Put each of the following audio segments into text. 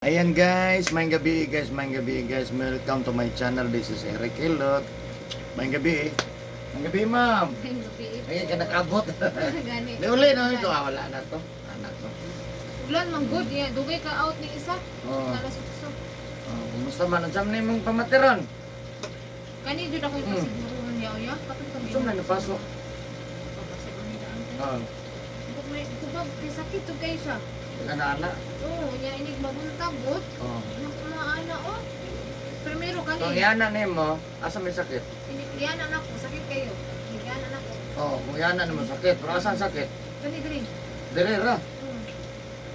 Ayan guys, maayong gabi guys, maayong gabi guys. Welcome to my channel. This is Eric Ilot. Maayong gabi. Maayong gabi, ma'am. Ayan ka nakabot. Gani. Uli na ito. Ah, wala na to. Wala na to. Ulan man good yeah. Dugay ka out ni isa. Oo. Alas 8. Oh, kumusta man? Ang na imong pamatiron? Kani jud ako ipasigurohan niya ya. Katong kami. Unsa man napasok? Papasigurohan. Ah, May kubag kay sakit jud kay siya. ana ana. Oo, niya inig mabuntag gud. Oh. Ang mga ana oh. Primero kani. Kung yana nimo, asa may sakit? Inig yana na ko, sakit kayo. Yana na ko. Oh, kung yana nimo sakit, pero asa ang sakit? Kani diri. Dire ra.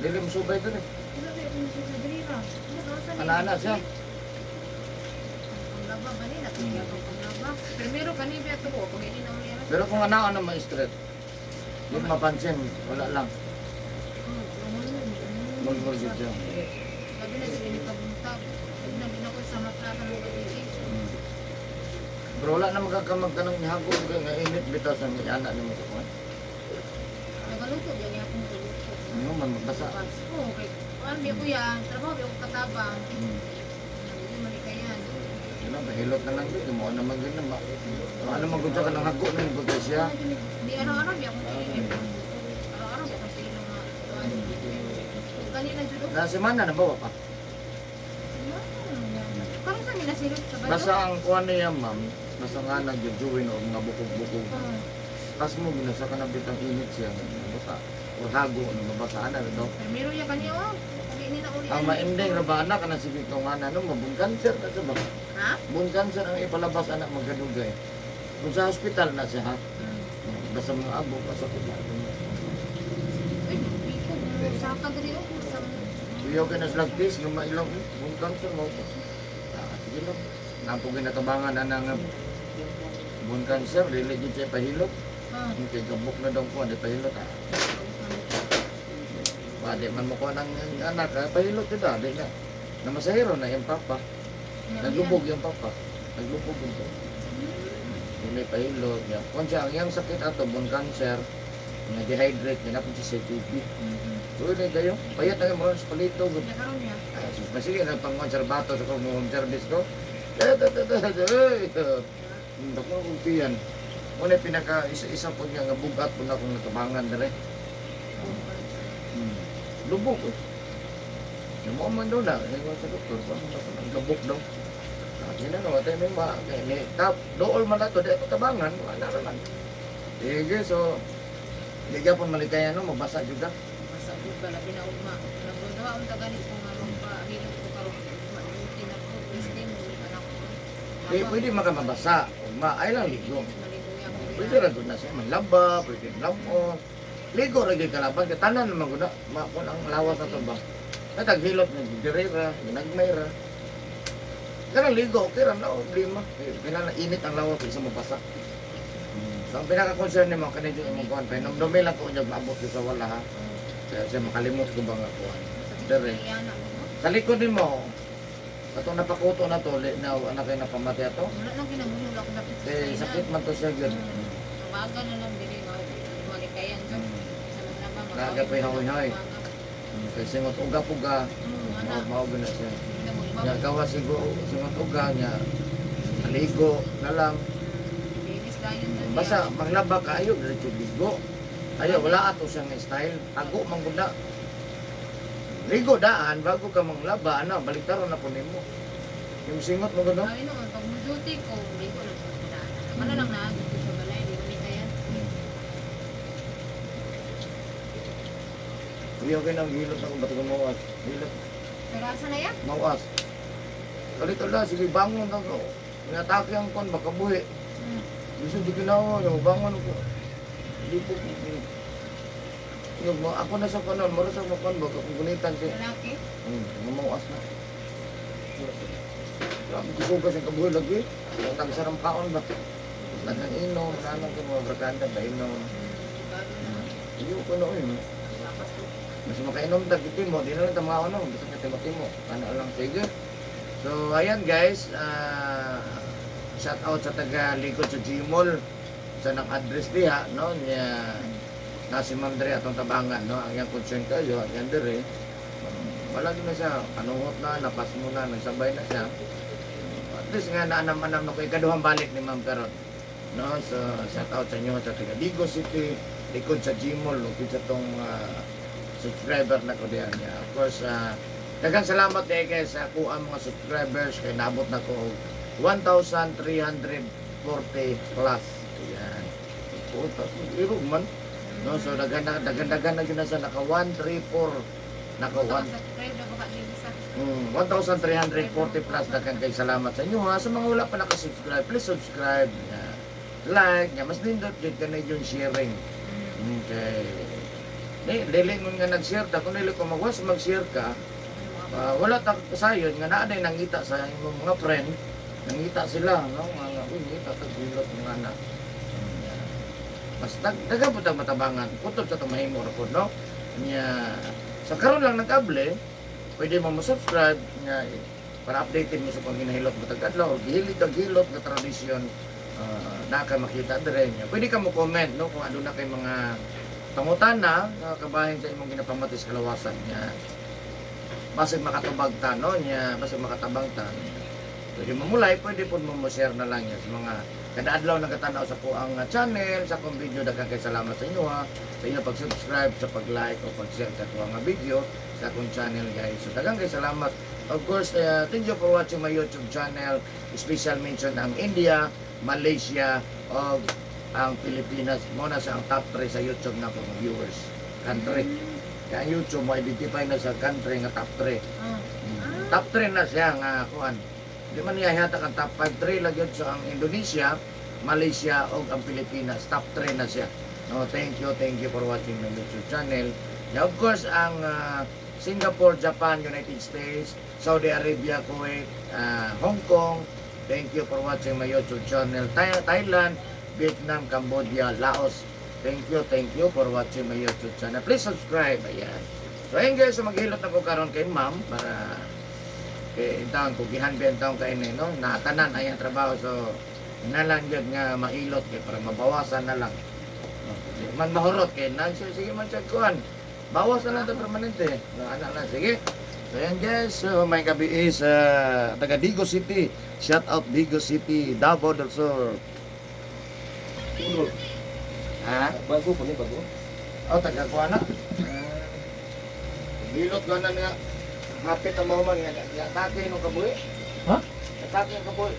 Dili mo subay dire. Ila ba kung sa diri ra. Ano sa ni? Ana ana siya. Panglaba ba ni nakikita ko panglaba. Primero kani ba to pag ini na uli. Pero kung ana ana mo straight, di mo mapansin, wala lang. Mulmul jud siya. Labi na sila ni pabuntag. Labi na gina ko sa maplata mo gabi. Pero wala na magkakamag ka ng ihago ka nga init bitaw sa ana nimo sa kuan. Nagaluto diyan niya akong galuto. Ano man magbasa. Oo, kay kuan biya kuya, trabaho biya ko katabang. Hindi man ikayan. Yun ang hilot na lang yun. Mo naman gud na ma. Ano man gud siya ka ng hago nang gud siya. Di araw-araw biya akong tinigil. Araw-araw biya akong tinigil nga. Kuan. Kanina jud oh. Na semana na ba pa? Karon sa minasilot sa bayo. Basta ang kuan niya, ma'am, basta nga nagyujuin o mga bukog-bukog. Oo. Tas mo ginasa ka na bitang init siya. Basta or hago na mabasa na no. Primero ya kaniya oh. Pag ini na uli. Ang maindeng ra ba anak kana sige ko nga na no, mabun cancer ka sa ba? Ha? Bone cancer ang ipalabas anak magkadugay. Kung sa hospital na siya ha. Basta mga abo basta ko na. Uy, biko sa ka diri oh. Sa Iyaw ka na sa lagtis, nga mailong, bone cancer mo. Ah, sige lang. Nampo ginatabangan na ng bone cancer, dili gid siya pahilot. Ah. Yung kay gabok na daw ko, di pahilot. Ah. Pwede man mo ko ng anak, ah, pahilot ito, di na. Namasahiro na yung papa. Naglubog yung papa. Naglubog yung papa. Dili pahilot niya. Kung siya, ang iyang sakit ato, bone cancer, nga dehydrate niya, napun siya sa TB. Uy, na kayo. Payat na yung mga sa palito. Nakaroon niya. Ah, sus, masige na pang konserbato sa kong home service ko. Da, da, da, da, da, ay, dako akong tiyan. Una pinaka isa-isa po niya nga bugat po na akong natabangan dere. Lubog eh. Yung mga man daw na, yung sa doktor, pa man ako nang gabok daw. Ah, yun na, namatay may ma, kay ni, tap, dool man na to, di ako tabangan, wala naman. Sige, so, di ka po malikayan no, mabasa juga. Basta gud ba labi na ugma. Nagduwa ang tagani ko nga magpahilot ko karon. Maluti na ko listing anak ko. Di, pwede makamabasa, ugma, ay lang ligo. Maligo niya ako. Pwede ra gud na siya manlaba, pwede lamon. Ligo ra gyud kalaban kay tanan naman gud na makon ang lawas na to ba. Nataghilot na dire ra, ginagmay ra. Kanang ligo, okay ra na problema. Kailangan init ang lawas kaysa mabasa. So ang pinaka-concern nimo kani jud imong kuan kay nomdumi lang ko unyag maabot ko sa wala ha. Kaya siya makalimot ko ba nga kuan. Dire. Sa likod nimo atong napakuto na to, li na anak kay napamatay ato. Wala nang kinamuhi wala ko dapit sa Eh sakit man to siya gyud. Maga na lang dili nga malikayan jud. Sa mga laba Naga pa'y hahoy-hoy. Kay singot uga-puga. Ana. Mao mao na siya. Nya gawa siguro singot uga nya aligo na lang. Linis dayon jud. Basta maglaba ka ayo diretso ligo. Ayo wala ato siya nga style. Ago man gud na. Ligo daan bago ka manglaba ana baliktaron na po nimo. Yung singot mo gud no? Ay noon pag mo duty ko, ligo lang ko daan. Ano lang na dito sa balay, di malikayan. Uyaw kay nang hilot ako ba't ko mawas. Hilot Pero asa na ya? mawas. Kalit ala sige bangon ka ko. Inatake ang kon baka buhi. Gusto di ginawa, yung bangon ko. Hindi po. Yung, ako na sa kanon, mara sa makon, baka kung gunitan siya. Lalaki. Mamawas na. Grabe, gusto ka siyang kabuhay lagi. Ang tagsarang kaon ba? Tagang inom, nanang ka mga brakanda, ba inom. Bago na. Hindi ko na yun. Lakas ko. Mas makainom tag mo, di na lang tamaon no, basta ka timo. Ano lang sige. So ayan guys, ah, shout out sa taga likod sa Gmall sa nang address diha no niya na si Ma'am Dre atong tabangan no ang iyang concern kayo ang iyang dire. Wala gyud na siya, kanuhot na, napas mo na, nagsabay na siya. At least nga naanam-anam na ko ikaduhang balik ni Ma'am karon. No, so shout out sa inyo sa taga Digos City, likod sa Gmall, likod sa tong subscriber na ko diyan niya. Of course, daghang salamat kay kay sa kuha mga subscribers kay naabot na ko og 1,340 plus. Ayan. Puta, irog man. No, so daghan na daghan daghan na gyud na sa naka 134, naka 1 Subscribe na baka din sa 1,340 plus, daghan kay salamat sa inyo ha. Sa mga wala pa naka-subscribe, please subscribe. Ya. Like, ya, mas nindot jud kanay yung sharing. Okay. Di, dili mo nga nag-share ta, kung dili ko magwas mag-share ka, wala ta sayon nga naa day nangita sa imong mga friend, nangita sila, no? Nga, uy, ngita ta gulot mga anak. Yeah. Mas daghan po tag matabangan, kutob sa itong mahimo ra pod, no? Nya, sa karon lang nag-able, pwede mo mo-subscribe nga para updated mo sa pang ginahilot mo tag adlaw or gihilig kag hilot nga tradisyon na ka makita dire niya. Pwede ka mo comment no kung ano na kay mga pangutana nga kabahin sa imong ginapamati sa kalawasan niya. Basig makatubag ta no niya, basig makatabang ta. Pwede mo mo like, pwede po mo mo share na lang yan sa mga kada adlaw nagatanaw sa kuang channel, sa akong video. Daghang kay salamat sa inyo ha, sa inyo pag-subscribe, sa pag-like o pag-share sa kuang nga video sa akong channel guys. So daghang kay salamat. Of course, thank you for watching my YouTube channel. Special mention ang India, Malaysia, o ang Pilipinas. Mo na sa ang top 3 sa YouTube na akong viewers country. Kaya ang YouTube mo identify na sa country nga top 3. Top 3 na siya nga kuan. Di man niya yata ang top 5 3 lang yun sa ang Indonesia, Malaysia o ang Pilipinas. Top 3 na siya. No, thank you for watching my YouTube channel. And of course, ang Singapore, Japan, United States, Saudi Arabia, Kuwait, Hong Kong. Thank you for watching my YouTube channel. Thailand, Vietnam, Cambodia, Laos. Thank you for watching my YouTube channel. Please subscribe. Ayan. So, ayun guys, so maghilot ako karon kay ma'am para kay taon ko gihanben taon kay ini no natanan ay ang trabaho, so nalang gyud nga mahilot kay para mabawasan na lang no, di man mahurot kay nan siya sige man siya kuan bawas na lang ito permanente no, ana lang sige. So ayan guys, so may gabi is taga Digos City, shout out Digos City, Davao del Sur. Ha. Bago po ni bago. Oh, taga kuan na hilot ganan nga hapit ang mahuman nga atake nung kabuhi. Ha? Atake ang kabuhi.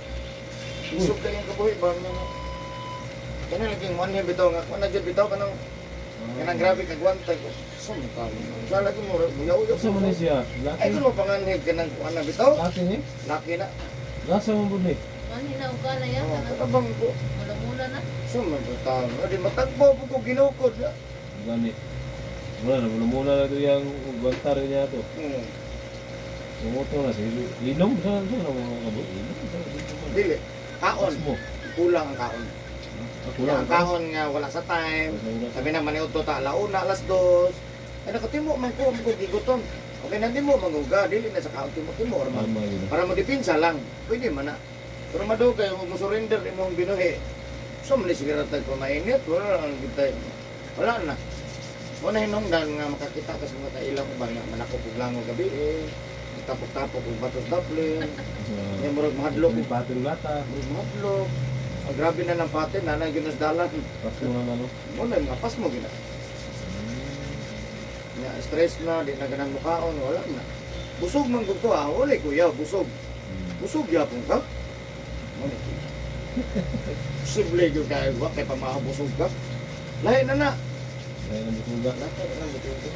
Isog kay ang kabuhi ba nga. Kana lagi mo anhi bitaw nga kuan na jud bitaw kanang kanang grabe kag guwantay ko. Sum ka. Sa lagi mo uyaw-uyaw. Sa man ni siya? Ay Laki. kuno panganhig kanang kuan na bitaw. Laki ni? Laki na. Nasa mo bud ni? Manhina og na yan. Oh, katabang ko. Mula-mula na. Sum man bitaw. Di matagbo po ko ginukod. Gani. Wala na muna na to yang bantar niya to. Tumuto na siya. Inom sa sa na mga kabo. Inom sa dito man. Dili. Kaon. Pasmo. Kulang ang kaon. Ako Kulang lang. ang kaon nga wala sa time. Sabi na maniudto ta alauna, alas 2. Ay nakatimo man ko, man ko gigutom. Okay na mo manguga, dili na sa kaon timo-timo or man. Tama yun. Para mo depensa lang. Pwede man na. Pero madugay mo mo surrender imong binuhi. So man siguro tag kumainit, wala lang kita. Wala na. Mo na hinungdan nga makakita ka sa mga kailang uban nga manakop og lango gabi eh. Tapok-tapok og batos daplin. Nga murag mahadlok, Patin lata. murag mahadlok. Ang grabe na ng patin, nanay ginasdalan. Pasmo na ano. Mo na mga pasmo gina. Nga stress na, di na ganang mukaon, wala na. Busog man gud ko ah, wala kuya, busog. Busog yapon ka. Mo ni. Posible gyud kayo wa kay pamahabusog ka. Lahi na na. Kaya nang busuga. Lahi na butugo.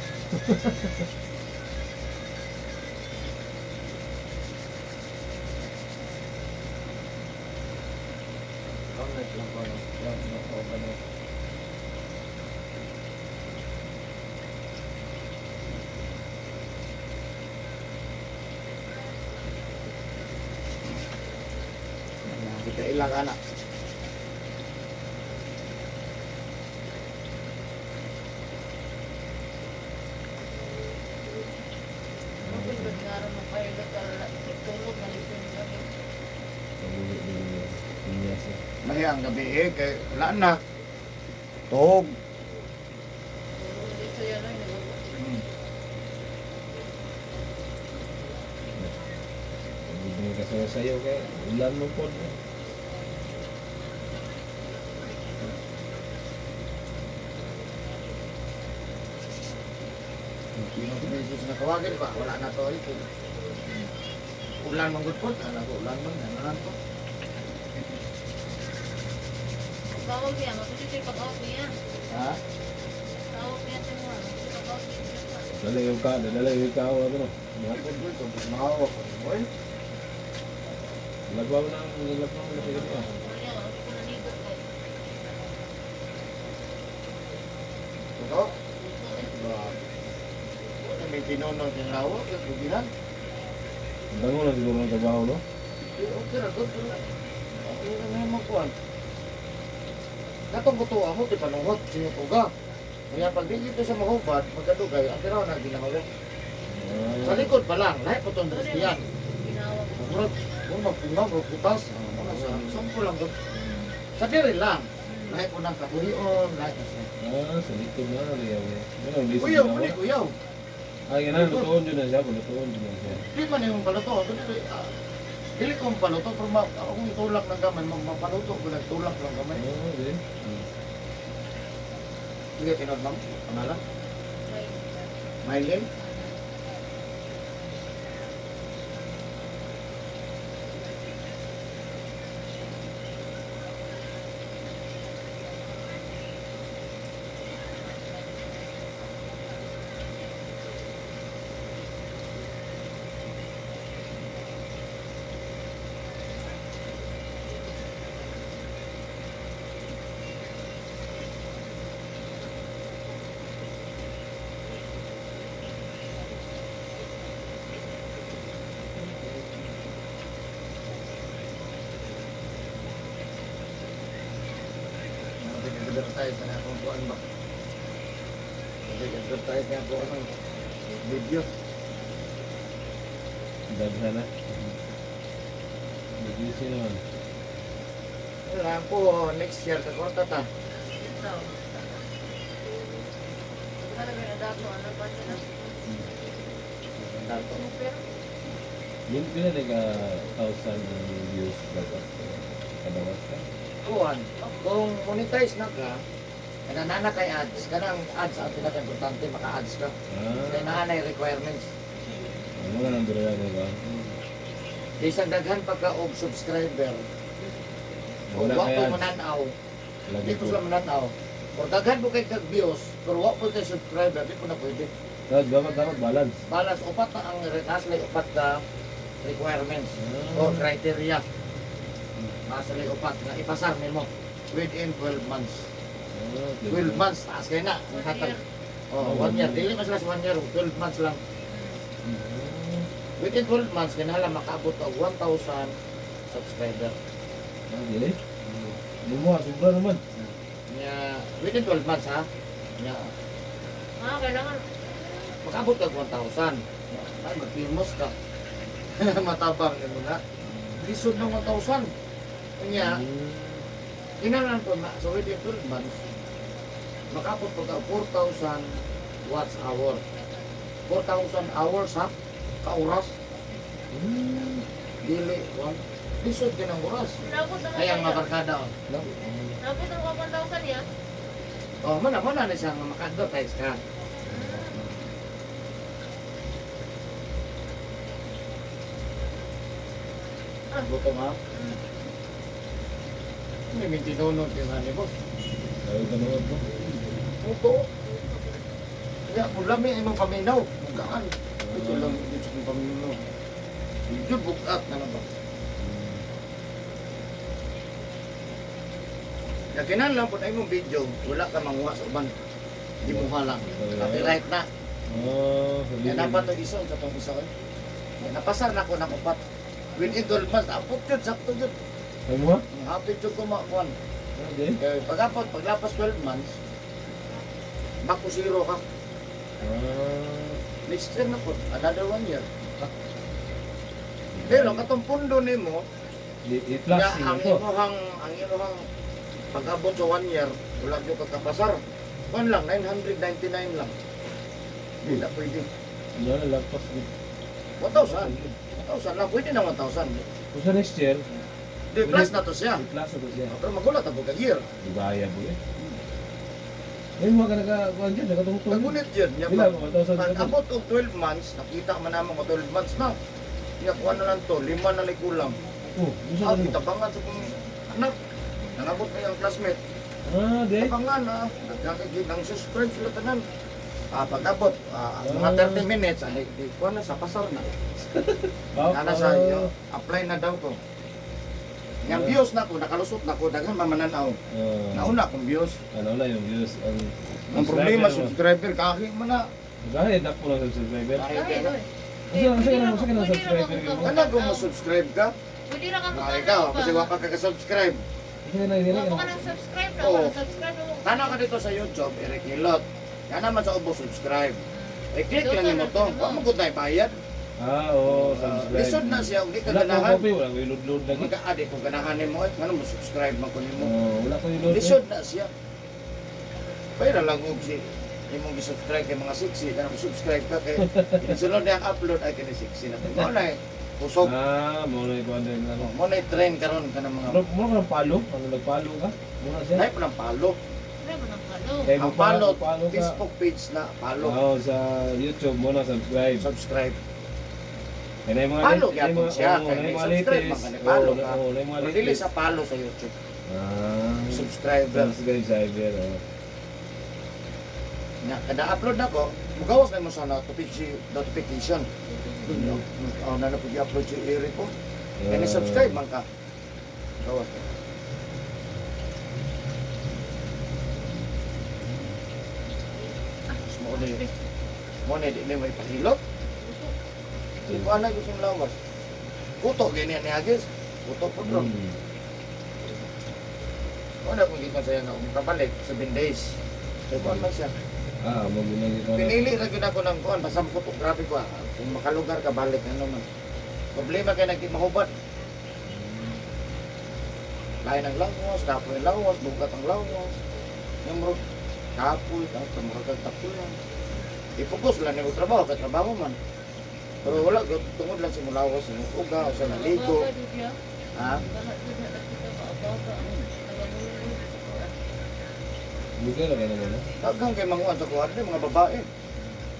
Lang ko no. Lang no open no. Kita ilang anak. Mabot nga ron mo kayo tulog na dito yung gabi. Paguli din niya. Niya siya. Lahi ang gabi eh, kay wala na. Tog. Tulog dito yan ay nagugod. May kasayo-sayo kay ulan mo po. Jesus na tawagin ba? Wala na to ito. Ulan man gud po, ana ko ulan man ana to. Tawag niya, matuloy kayo pag-out niya. Ha? Tawag niya sa mga, pag-out niya. Dala yung ka, dala yung ka ako ano. Gud gud to mahawa ko. Oy, Lagwaw na siguro. Niya, ako ko naligot kay. to. Wala may tinunog ng lawa kay kugihan. Bango na siguro ang trabaho, no? Eh, okay ra gud. Okay ra na mo kuan. Katong buto ako ti panuhot siya tuga. Kaya pag di dito sa mahubad, magkadugay, ang tiraw na ginawa. Sa likod pa lang, lahi po itong Christian. Ginawa ko. Murag, kung magpungaw, murag butas. Ano sa, sumpo lang doon. Sa diri lang, lahi po ng kabuhion, lahi na siya. Ah, sa likod na liyaw. Ano, hindi sa Uyaw, ginawa. muli, uyaw. Ay, ganun, lutuon yun na siya, lutuon yun na siya. Di man yung paluto. Dili, dili kong paluto, pero akong itulak ng gamay, mapaluto ko lang, tulak lang gamay. Oo, di. Sige, tinod ma'am, pangalan? May Mylene? Nag-advertise na akong kuan ba? Nag-advertise na ako anong video. Daghan na. Nag-easy naman. Wala po, next year, kakorta ta. Ito. Ano ba na dato? Ano ba na? Dato. Super. Yun, pila na ka thousand views ba ka? Kadawat ka? Kuan, kung monetize na ka, kana na kay ads, kanang ads ang pinaka-importante, maka-ads ka. Ah, Kaya naa na requirements. wala nang dura na ba? Bisan daghan pa ka og subscriber, kung Wala wa kay po ads. mananaw, Lagi di po po. sila mananaw. Or daghan po kay kag views, pero wa po kay subscriber, di po na pwede. Dapat, dapat, dapat balance. Balance, upat na ang nasa upat na requirements Ah. or criteria. Nasa upat na ipasar nimo within 12 months. Ah, 12 months, taas kayo na. One Hatag. year. Oh, 1 year. Dili man sila sa 1 year, 12 months lang. Ah, Within 12 months, kinahanglan makaabot og 1,000 subscriber. Ah, dili? Hindi mo, ah, sobra naman. Nya, within 12 months ha. Nya, Ah, kailangan. makaabot kag 1,000. Nya, ay, mag-famous ka. Matabang nimo na. Lisod ng 1,000. Nya, kinahanglan po na, so within 12 months, makaabot po ka 4,000 watts hour. 4,000 hours ha, kaoras. Dili, one. Lisod ka ng oras. Nabot na Kaya ang mabarkada oh. Nabot na ka 1,000 niya. Oh, mana na siya nga maka-advertise ka. Ah. Buto nga. May may tinunod yung hani boss. Ayaw ka naman po. Buto. Kaya kung lami ay mong paminaw, bukaan. Ito lang, ito yung paminaw. Medyo bukat na lang ba? Kaya kinahanglan po na imong video, wala ka manguha sa uban. Di mo lang. Copyright na. Ah, Kaya dapat ang isa, ang katong isa. Eh. Kaya napasar na ako ng upat. Within 12 months, apot yun, sakto yun. Ay mo ha? Ang hapit yun ko makuhan. Ah, di? Kaya pag-apot, paglapas 12 months, back to zero ka. Ah. Next year na po, another one year. Pero katong pundo nimo, I-plus nga ang ito. imuhang pag-abot sa one year, wala gyud ka kapasar. One lang, 999 lang. Hindi na pwede. Wala, lagpas. 1,000. 1,000 lang, pwede na 1,000. Kung sa next year, Di, plus na to siya. I-plus na to siya. Pero magulat ang buka year. Dugaya po eh. Ngayon mga ka naka, kuhan dyan, nakatungtong. Nagunit yun. Niya, Pila, pag, 1,000 pag ka abot og 12 months, nakita man naman ko 12 months na. Niya, kuha na lang to, lima na lang kulang. Oh, gusto Ah, ka mo. itabangan sa kong anak. Nangabot na yung classmate. Ah, di. Tabangan ah. Nagkakagid ang subscribe sila tanan. Ah, pag-abot, mga 30 minutes, di, kuha na sa pasar na. Ah, Nana sa iyo, apply na daw ko. Yang views na ko, nakalusot na ko, daghan mamananaw. Nauna akong views. Ano na yung views. Ang problema, subscriber, kahi mo na. Dahil dako lang subscriber. Kahi Ay, ka na. oy. Asa ka na subscriber ka mo? Kana kung mo subscribe ka, Pwede ra ka ah, ikaw, kasi wa pa ka subscribe. Asa ka na nila Wala ka nang subscribe na, Oo. wala subscribe na mo. Tanaw ka dito sa YouTube, Eric Hilot. Yan naman sa ubo, subscribe. I-click lang nimo to. Wa mo gud na ibayad. Ah, oo, subscribe. Lisod na siya, ug di ka Wala ko ganahan. copy, wala ko i-load lagi. Magka-add kung ganahan nimo eh, ngano mo subscribe man ko nimo. Oh, wala ko i-load. Lisod na siya. Pwera lang og si imong gi-subscribe kay mga sexy, kanang subscribe ka kay sunod na ang upload ay kini sexy na. Mo na eh, kusog. Ah, mo na ikuan din lang. Mo na trend karon kanang mga Mo mo ka ng palo, ano nagpalo ka? Mo na siya. Nay pa ng palo. Wala mo nang palo. Kay mo Ang palo, palo ka. Facebook page na palo. Oo, sa YouTube mo na subscribe. Subscribe. Kaya na yung mga Palo na yung gyapon mga- siya oo, kay na may yung mga subscribe man latest. kani palo Oo, ka. oo, na yung mga Pero dili latest. sa palo sa YouTube. Ah, Subscriber. subscriber. Oh. Nga kada upload nako, mugawas na mo sa notification notification. Oh, na na pud upload si Eric ko. Kaya Ah. subscribe man ka. Gawas na. Mo ni mo ni di mo ipahilot. Di ko ana gusto lawas. Kuto gini ni Agis. Kuto po bro. Mo na kung gikan saya nga makabalik 7 days. So kuan man siya. Ah, mo ginagi ka. Pinili ra gyud ako ng kuan basta mo kuto grabe ko ah. Kung makalugar ka balik ano man. Problema kay nagdi mahubad. Lain ang lawas, kapoy ang lawas, bugat ang lawas. Yung murag kapoy, tapos murag kag tapulan. Ipugos lang nimo trabaho, kay trabaho man. Pero wala, gyud, tungod lang sa mulawas, sa uga, o sa naligo. Abaga, jud ya. Ha? Baha, jud na nakita ko, abaga. Nagamulod sa kuan. Lugar ra ka naman. Daghang kay manguan sa kuwan, mga babae.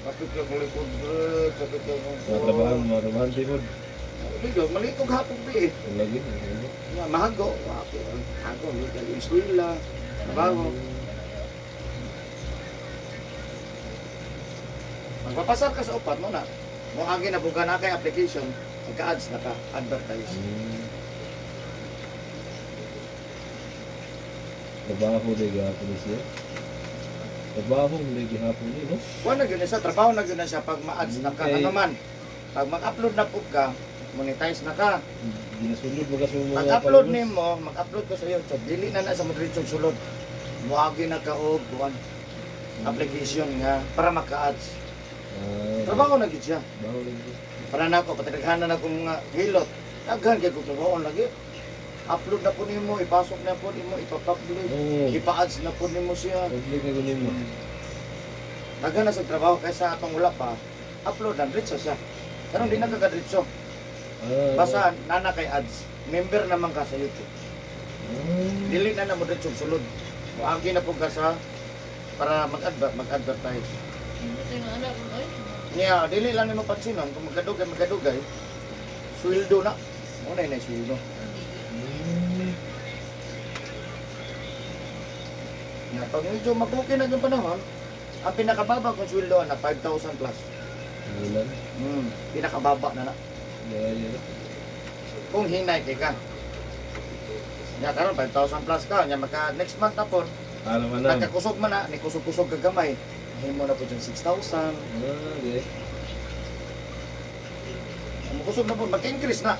Kapit kang likod, bro, kapit kang Mga trabahan, mga trabahan timod. Ligo, malikog hapon bi eh. Lagi. Lagi. Nga, mahago, hago, legal eskwela, trabaho. Magpapasar ka sa upat mo na. Mo agi na buka na kay application, magka-ads na ka, advertise. Trabaho de gihapon ni siya. Trabaho de gihapon ni no. Kuha na gyud na siya, trabaho na gyud na siya pag ma-ads na ka. Okay. Ano man, pag mag-upload na po ka, monetize na ka. Ginasulod mo kasi mga Pag-upload followers. nimo, mag-upload ka sa YouTube, dili na na sa mo sulod. Moagi na ka og kuan application nga para maka-ads. Ah, Trabaho na gyud siya. Trabaho lagi. Para nako pataghanan na akong mga hilot. Daghan kay kog trabaho lagi. Upload na po nimo, ipasok na po nimo, ipa-public, Oo. ipa-ads na po nimo siya. Public na gunin mo. Daghan na sa trabaho kaysa atong wala pa, upload na diretso siya. Pero di na kagadiretso. Ah, Basta nana kay ads. Member naman ka sa YouTube. Ah, Dili na na mo diretso sulod. Moagi na po ka sa para mag-advertise. Hindi tayo nga anak, oy. Niya, dili lang nimo pansinon kung magkadugay magkadugay. Sweldo na. Mo na sweldo. Nga, pag medyo mabuki na yung panahon, ang pinakababa kung sweldo na 5,000 plus. Bulan. Pinakababa na na. Yeah, yeah. Kung hinay kay ka. Nga karon 5,000 plus ka, nya maka next month na po, Ano man na. nagkakusog man na, ni kusog-kusog ka gamay. Himo na po dyan 6,000. Ah, okay. Mukusog na po, mag-increase na.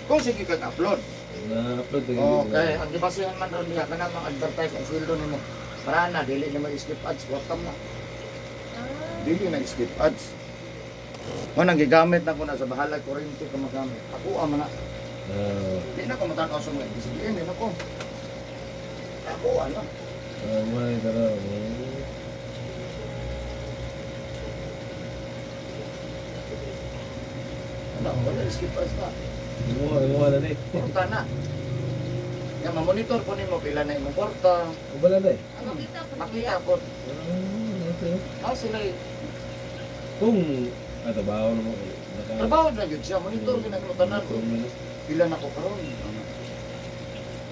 Kung sige kag upload. Na-upload na gid. Okay, ang gibasihan man ron niya kanang mga advertise ang sweldo nimo. Para na dili na mag-skip ads, welcome na. Ah, Dili na skip ads. Mo nang gigamit na ko na sa bahala kuryente ko magamit. Ako ang mga Ah, di na ko matan-aw sa mga SBN din ako. Ako ano. ah, may tara. Ano, wala skip ads na. Imuha na ni. Kwarta na. Ya, mamonitor po nimo pila na imong kwarta. Wala na eh. Ang makita po Makita po. Ah, okay. Ah, sila eh. Kung trabaho naman. Trabaho na yun siya. Monitor mm. Ginag mo tanan. Pila na ko karon.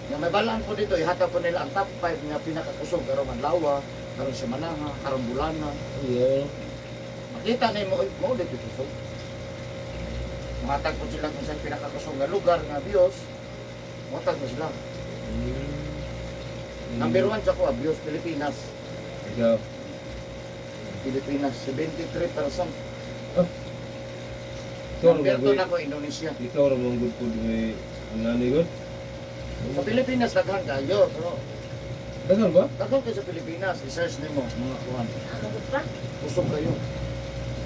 Ya, may balaan po dito. Ihatag po nila ang top 5 nga pinakakusog. Karon Manlawa, karon Semanaha, karon Bulana. Iya. Makita na mo, mo ulit ito kusog. Matag po sila kung saan pinakakusog nga lugar nga Diyos. Matag mo sila. Number 1 sa ko, Bios Pilipinas. Ikaw. Pilipinas, 73%. Ikaw Number ra 2 na ko, Indonesia. Ikaw ra mong good food may ang nani gud. Sa Pilipinas, daghan kayo. Pero Daghan ba? daghan kayo sa Pilipinas. I-search nimo mga kuan. Ano ko pa? Usog kayo.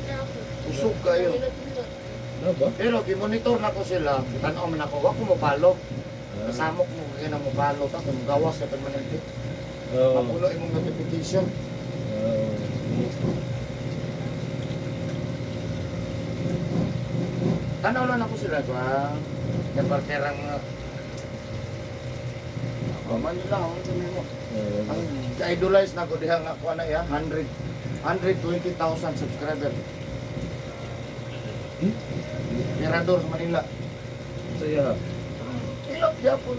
Na ako. Usog kayo. Hilot-hilot. Na ba? Pero gimonitor na ko sila. Tanaw man ako, wa ko mopalo. Ah. Kasamok mo kaya na mopalo ta kung gawas sa permanente. Oo. Mapuno imong notification. Oo. Tanaw lang ako sila ba. Kaparterang mga Paman nila, ang sabi mo. Oo. Ang idolize na ko diha nga kuan na ya, 100 120,000 subscriber. Hmm? Mirador sa Manila. Saya. Ilot gyapon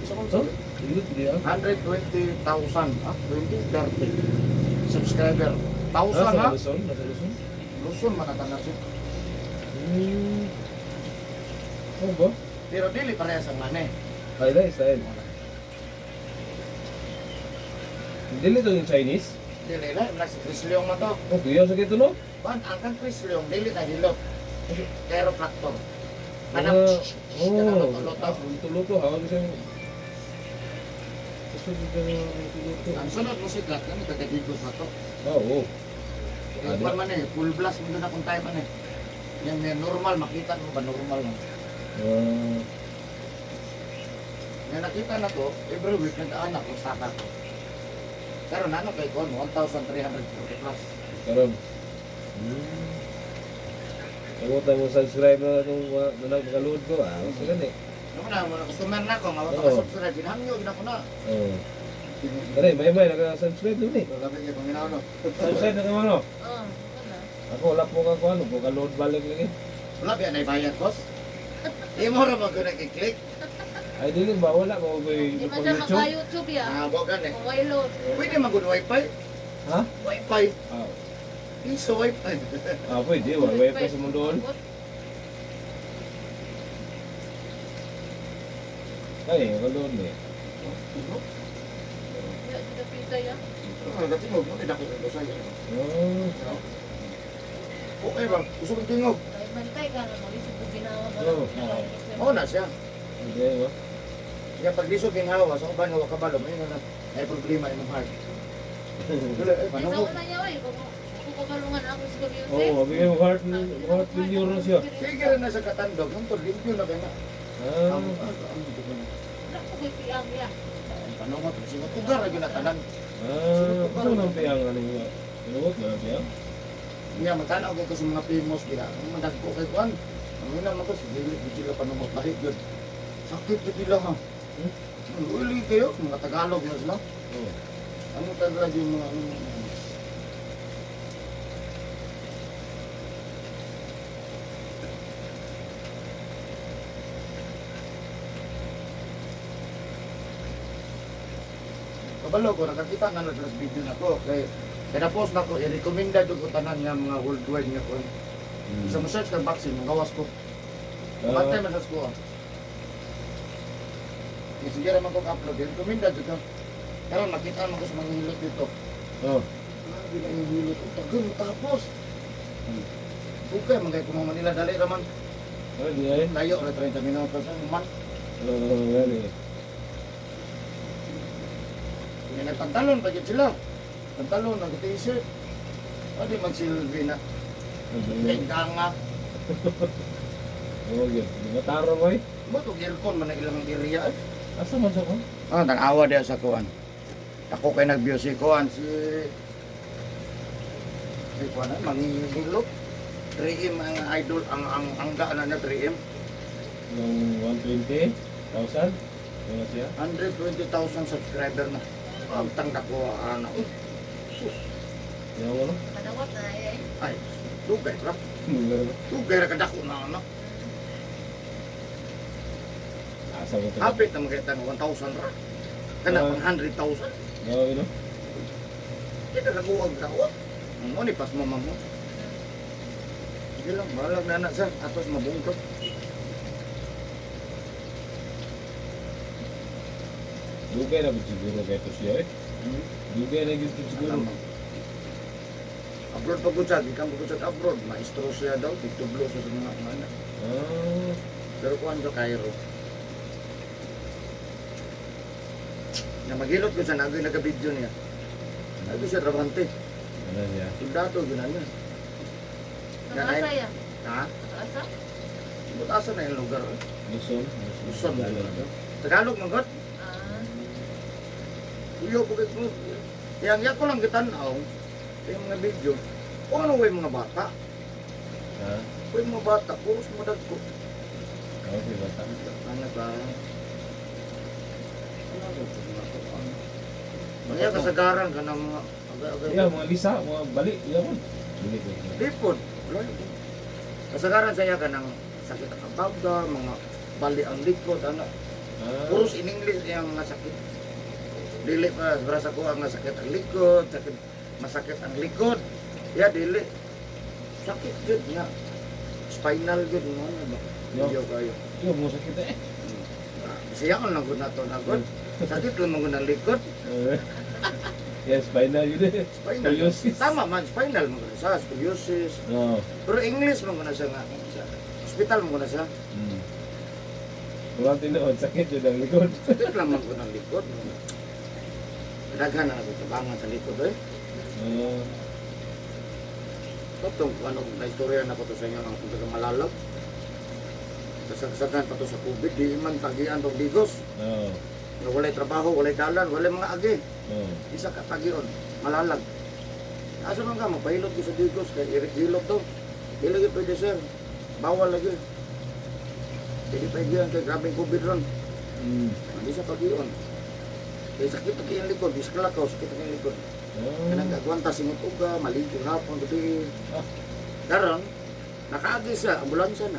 sa kung So, ilot diya. 120,000, ah, 20, 30 subscriber. Thousand Nasa ha? Luzon, nasa Luzon. Luzon man ang tanan siya. Oh ba? Pero dili parehas ang mane. Ay, dahil style. Dili to yung Chinese? Dili na, na si Chris Leong man to. Okay, sa kito no? Ban, ang kang Chris Leong, dili na hilot. Chiropractor. Kanang, Ah, kanang oh, luto-luto. ah, luto-luto. Ha, gusto mo. Gusto mo luto-luto. Ang sunod mo sikat, kami taga-Digos na to. Oo. Eh, kwan man eh, full blast mo doon akong time man eh. Yan, yan, normal, makita mo ba normal lang. Ah, Yan, nakita na to, every week nag-aanak ko saka ko. Pero nano kay kon, 1,340 plus. karon. Kamuta mo subscribe na itong na nagkaload ko. Ah, gusto gani. Ano na, mga customer na ko, nga wala Oo. ka subscribe, ginhangyo, ginako na. Oo. Dali, may naka-subscribe dun eh. Wala ba kayo paminaw no? Subscribe na ka mo, no? Oo, wala. Ako wala po ka ko ano, po ka-load balik lagi. Wala ba na bayad, boss? Imo ra man ko nag-click. Ay, dili ba? Wala mo ko Di man siya YouTube. maka-YouTube ya. Ah, bo gani. Kung way load. Pwede man gud wifi. Ha? Wifi. Ah, Piso wifi. ah pwede. Wala wifi sa mundo. Ay, ka-load ni. Di kita pita ya. Ah, dati mo mo dako ko sa iyo. Oh. Okay ba? Gusto kong tingog. Kay bantay ka na mag-isip ko ginawa ka. Oo. Mao na siya. Hindi ba? Kaya pag lisod ginhawa sa uban nga wa kabalo, may na may problema imong heart. Dili ay Sa panungog. una niya way, kung ako kabalungan ako sa music. Oo, abi mo heart failure na siya. Sige rin na sa katandog, hangtod limpyo na kay na. Ah, Ang ang Wala ko kay piyang ya. panungot singot ugar ra gyud na tanan. ah, gusto mo ng piyang ano yung Pinuot na ng piyang? Niya magtanaw kay ko sa mga famous diha. Ang madagko kay kuan. Ang ina man ko sa dili gid sila panungot lahi gyud. Sakit gid nila ha. Hmm? Uli kayo, mga Tagalog na sila. Oo. Ano talaga yung mga ano, Kabalo ko, nakakita na lang sa video na ko. Kay, kaya na-post na ko, i-recommenda ko tanan nga mga worldwide nga ko. Sa mo search ng vaccine, magawas ko. Ah, Bantay man sa ko. Ah. Kaya sige naman kong upload, i-recommenda jud ko. Karon makita man ko sa mga hilot dito. oh. Grabe na yung hilot. Ang tagal mo tapos. Okay, man kay kung Manila dali raman. Ano di ay? Layo ra 30 minutos ang man. Oo, gani. Kaya nagpantalon pa gyud sila. Pantalon nag t-shirt. Pwede magsilbi na. Kay nga. Oo, gyud. Di ba tarong oy? Mo to aircon man ang ilang area. Eh. Asa man siya ko? Ah, tanawa diya sa kuan. Ako kay nag-view si kuan si kuan ay mangihilot. 3M ang idol, ang angga na na 3M. Yung 120,000? Wala siya? 120,000 subscriber na. Ang tangda ko, ano. Sus. Yung ano? Kadawat na eh. Ay, dugay ra. Lugar ba? Dugay ra kadako na ano. Asa mo ito? Hapit na makita ng 1,000 ra. Kana Ah. pang 100,000. Oo, yun o. Di ka kaguag ka. Oh. Mo ni pas mo mamo. Sige lang, balag na na sir. Atos mabungkot. Dugay na ba siguro kay ito siya eh? Dugay na gyud ito siguro. Alam mo. Abroad pa gud siya, gikan pa gud siya abroad. Maestro siya daw, tigtublo siya sa mga anak. Ah, Pero kuan sa Cairo. Na maghilot ko siya, nagoy nagka-video niya. Nagoy siya trabahante. ano siya? Soldato, yun na. Nakaasa ya. Ha? Nakaasa? But asa na yung lugar, eh? Luzon? Luzon. Tagalog. Tagalog, man god. Ah. Uyo ko kay mo. Yang ya ko lang gitanaw yung mga video. Kung ano way mga bata? Ha? Way mga bata, puros mo dagko. Okay, bata. Ano ba? Ano ba ito mga kuan? Mga kasagaran ka ng mga agay-agay. Yeah, mga lisa, mga bali, yeah mo. Bali ko. Lipod. Wala yun. Kasagaran saya ka ng sakit ang baga, mga bali ang likod, ano. Ah, Puros in English yung mga sakit. Dili pa, para sa ko ang sakit ang likod, sakit, masakit ang likod. Ya, dili. Sakit jud nga. Spinal jud mo ano ba? Yo. Yo kayo. Yo, mo sakit eh. Ah, Siya lang gud na to na gud. Sakit lang man gud ang likod. Eh. Yeah, spinal yun eh. Spinal. Scoliosis. Tama man, spinal man gud na siya, scoliosis. Oo. Pero English man gud na siya nga. Sa hospital man gud na siya. Walang tinuod, sakit yun ang likod. Sakit lang man gud ang likod. Daghan na nagtabangan sa likod eh. Ah, Katong kung ano, na istorya na ko to sa inyo ang taga Malalag. Kasagsagan pa to sa COVID, di man tagian tong Digos. oo. Nga walay trabaho, walay dalan, walay mga agi. Oo. Isa ka tagion, Malalag. Asa man ka, mapahilot ko sa Digos, kay Eric Hilot to. Di lagi pwede sir, bawal lagi. Hindi pa igihan kay grabeng COVID ron. Hindi sa tagion. Kay sakit ang iyang likod, di sa kalakaw, sakit ang iyang likod. Ah. Kanang kagwanta singot uga, maligo hapon, gabi. Ah. Karon, nakaagi siya, ambulansya na.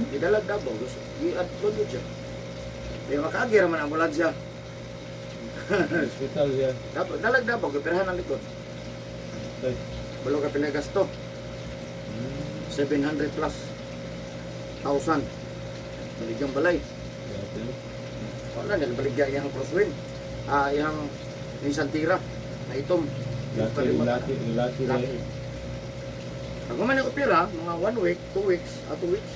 Gidalag Davao, gusto, gi-adlo siya. Di makaagi raman ang ambulansya. Hospital siya. Dapat dalag Davao, gipirahan ang likod. Ay. Balo ka pinagasto, 700 plus thousand. Baligyang balay. Grabe, no? Wala na baligya iyang crosswind. Ah, iyang Nissan Tira na itom. Laki, laki, laki na Laki. eh. Pag man ang opera, mga 1 week, 2 weeks, 2 weeks,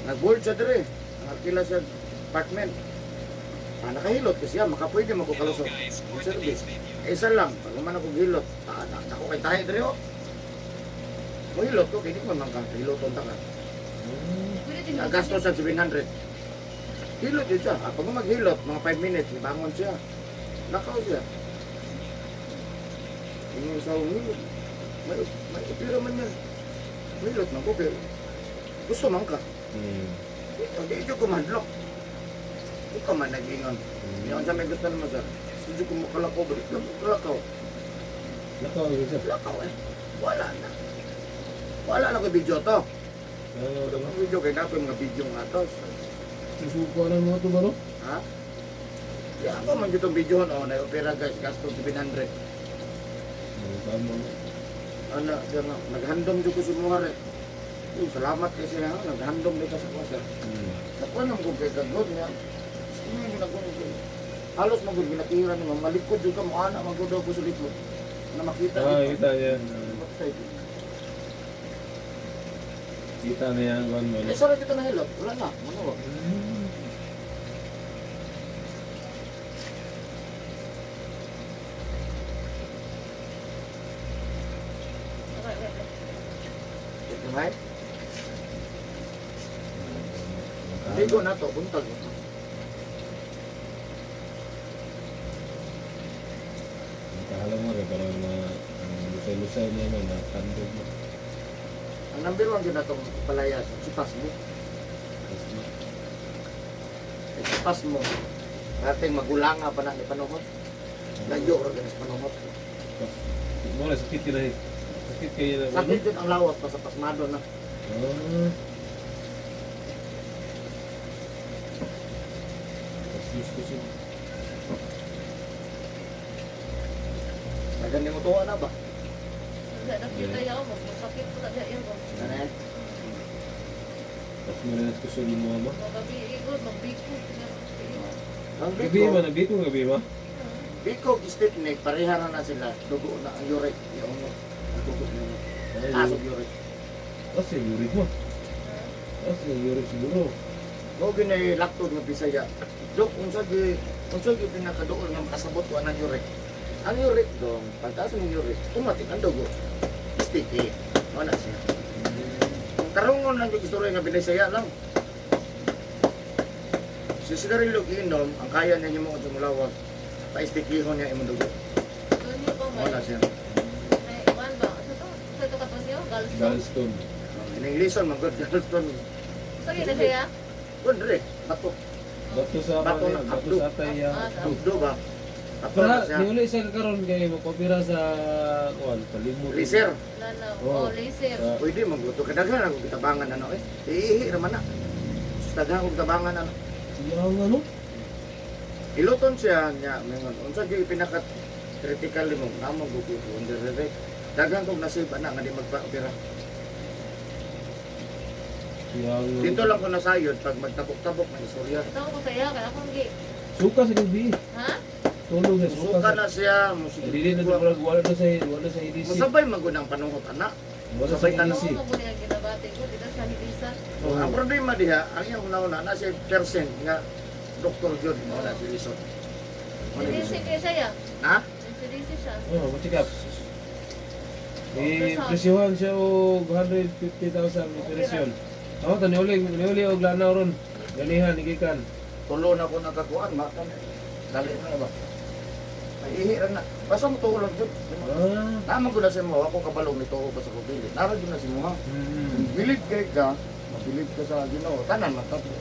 nag-board siya dire. Nakakila siya apartment. Ah, nakahilot kasi siya, makapwede magkukalusot. Ang service. Eh, isa lang, pag man ako hilot, ako kay tahi dire oh. Mohilot ko, kini man ka, hiloton ta ka. Pwede din Gasto sa 700. Hilot yun siya. Ah, pag maghilot, mga 5 minutes, ibangon siya. Nakaw siya. Yung sa hilot. May opera man yan. Hilot man ko, pero gusto man ka. Hindi ko kumadlok. Hindi ka man nag-ingon. Yung sa may gusto naman sir. Hindi ko makalakaw, balik na makalakaw. Lakaw, yun siya. Lakaw eh. Wala na. Wala na ko video to. Ano, Wala diba? ko video kay dapat mga video nga to. Susuko na mga to ba, no? Ha? Ya ako man gitong video oh, na opera guys, gasto 700. Ano, tama. Ana, siya nga, naghandom jud ko sa mga re. Uy, salamat kay siya, ha? Naghandom di ka sa kuha sir. Sa kuha nang kay kagod niya. Sige mo na ko. Halos magud ginatira ni malikod jud ka mo ana magud ko sa likod. Na makita Ah, dito. kita niya. Backside. Kita niya ang kwan mo. no? Eh, sorry kita nahilot. Wala na. Ano ba? Ito may. Ligo na to, buntag. Kahala mo rin, parang mga lusay-lusay niya man, na tandog mo. Ang number one yun atong palayas, sipas mo. Ay, sipas mo. Dating magulanga pa na ni panuhot. Layo ra ganis panuhot. Mo na sakit yun eh. Sakit kayo na. Sakit yun ang lawas pa sa pasmado na. Ah. Pasmus ko siya. Dagan ni mo tuwa na ba? Wala na kita yaw, magmasakit po na diya ba. Ano eh? Pasmus na ko siya mo ama. Magabi igod, magbiko. Ang Gabi biko, ba nabiko gabi ba? biko stiffneck, pareha na na sila. Dugo na ang uric. Yung ano, ang dugo niya. Taas og uric. Kasi uric mo. Kasi uric siguro. Mo ginay laktod nga Bisaya. Dok, unsa gi pinakaduol nga makasabot ko anang uric. Ang uric dong, pagtaas mong uric, automatic ang dugo. Sticky. Mo na siya. Kung tarungon lang yung istorya nga Binisaya lang. Si sigarilyo giinom, ang kaya niya nimo sa mulawas, paistikihon niya imong dugo. Tonyo ba Mo may? na siya. May kuan ba? Sa to ka tonyo? Galstone. Galstone. Ining lison man gud galston. Sa na siya? Kun dire, bato. Bato sa Bato na, bato abdo. sa atay ya. Ah, sa Abdo ba? Bato Pero na siya. niuli siya karon kay mokopira sa kuan palimot. Laser. Lalaw. Oh. Oh, laser. Sa Pwede man gud kadaghan akong kitabangan ano eh. Iihi ra man na. Daghan akong kitabangan ano. Yang ano? Iluton siya niya mingon unsa gyud pinaka critical nimo namo gud ko dire. Daghan kog nasib ana nga di magpa-opera. Yang Dito lang ko nasayod pag magtabok-tabok ng istorya. Ito ko saya kaya akong gi. Suka sa gabi. Ha? Tulog sa suka. Musuka na siya, musika. Dili na wala wala na sa wala sa EDC. Musabay man gud ang panuhot ana. Wala sa sabay tanong. EDC. Ako mo ang ginabati ko dito sa Hilisa. Oh. Ang problema diha, ang iyang una-una na siya percent nga Dr. Jud mo na si Lison. Mo na Hilisa Lison. kaya siya. Ha? Hilisa siya. Oh, mo-check up. Eh, presyohan siya og 150,000 operasyon. Ako to niuli niuli og lanaw ron. Ganihan igikan. Tulo na ko nakakuan, makan. Dali na ba? Ay, ihi ra na. Basta mo tulo jud. Ah. Naman ko na si mo, ako kabalong nito ko sa kubili. Nara jud na si mo ha. Hmm. Bilib kay ka, mabilib ka sa Ginoo, tanan man tapos.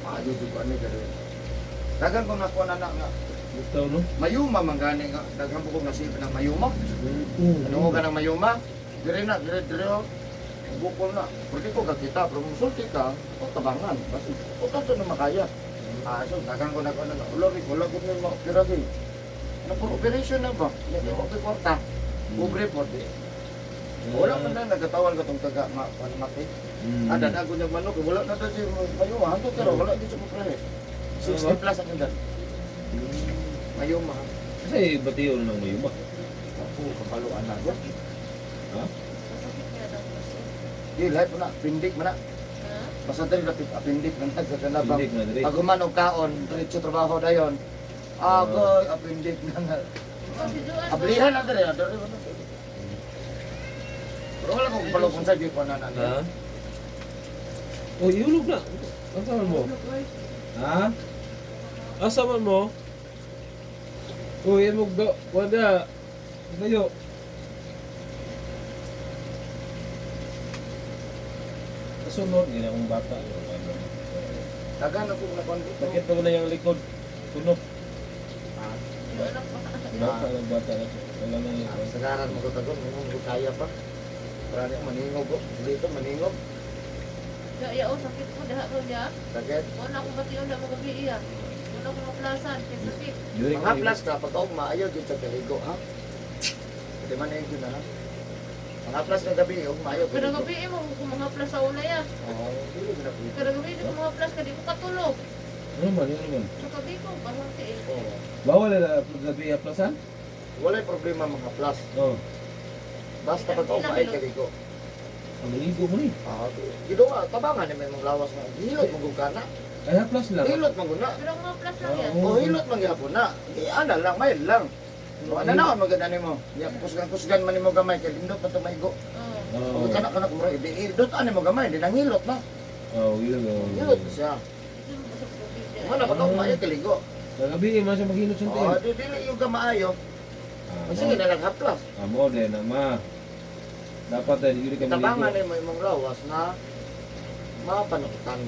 Maayo jud ko ani gari. Dagan ko nakuha na na nga Bitaw no. mayuma man gani nga daghan ko nasib ng mayuma. Mm. Ano ka ng mayuma? Dire na, dire dire oh. Ang Bukol na. Pwede ko kakita, pero musulti ka, o tabangan. Basta, o sa na makaya. Ah, so, dagan ko na ko na, ulo, wala ko na ma-opera ko. Ano po, operation na ba? Hindi ko okay kwarta. Pobre po, di. Wala man na nagkatawal ka tong taga, ma, ano, mati. Mm. Ah, dadago niya manok, wala na tayo si mayuma. Hanto pero wala din sa puprahe. 60 plus ang edad. Mayuma. Kasi batiyon ng mayuma. Ako, kabaluan na. Ha? Masakit niya daw kasi. Di, lahat po na, pindik man na. Ha? Basta dali lapit appendix man na sa kanabang. Pindik na diri. Pag human og kaon, diretso trabaho dayon. Agoy, appendix na nga. Oh, si Joan. Ablihan na dali, dali ba na. Pero wala kong kabalo kung sa ko na na. Ha? Oh, iulog na. Asa man mo? Ha? Asa man mo? Uy, imog do. Wala. Tayo. Kasunod, yun akong bata. Dagan ako na kon. Sakit naman na yung likod. Tunok. Ah, Yung anak pa. Bata ng bata na. Wala na yung Sagaran mo ko tagon, mo kaya pa. Para niya maningog ko. Dito maningog. Ya, ya, oh, sakit ko daha ko niya. Sakit. Wala akong bation na magabi iya. Wala akong maplasan kay sakit. Diri Mga plus ka pag ugma ayaw jud sa kaligo ha. Di man na yun ha. Mga plus ka gabi ugma ayaw. Kada gabi eh, mo kung mga plas sa una ya. Oo, dili na pwede. Kada gabi di ko mga plas ka di ko katulog. Ano man, ano man. Sa gabi ko parang tiil. Oo. Bawal na gabi aplasan? Walay problema mga plus. Oo. Basta pag ugma ay kaligo. Ang maligo mo ni. Ah, gido ka tabangan ni mong lawas nga. Hilot mo gud kana. Ay, haplas lang. Hilot man gud na. Pero mga plas lang yan. Oo. O hilot man gyapon na. Di ana lang may lang. O ana na maganda nimo. Ya kusgan-kusgan man nimo gamay kay lindot man to maigo. Oo. Oo. O kana kana kumura di dot ani mo gamay di nang hilot na. Oo, yun. Oo. Hilot siya. Hindi mo sa tubig niya. Mo na pag ugma ay kaligo. Sa gabi, man siya maghilot sa Oh, tiil. di dili yung gamaayo. Ah, Sige na lang haplas. Amo din, ama. Dapat ay dili ka Tabangan maligo. mo imong lawas na mapanutan.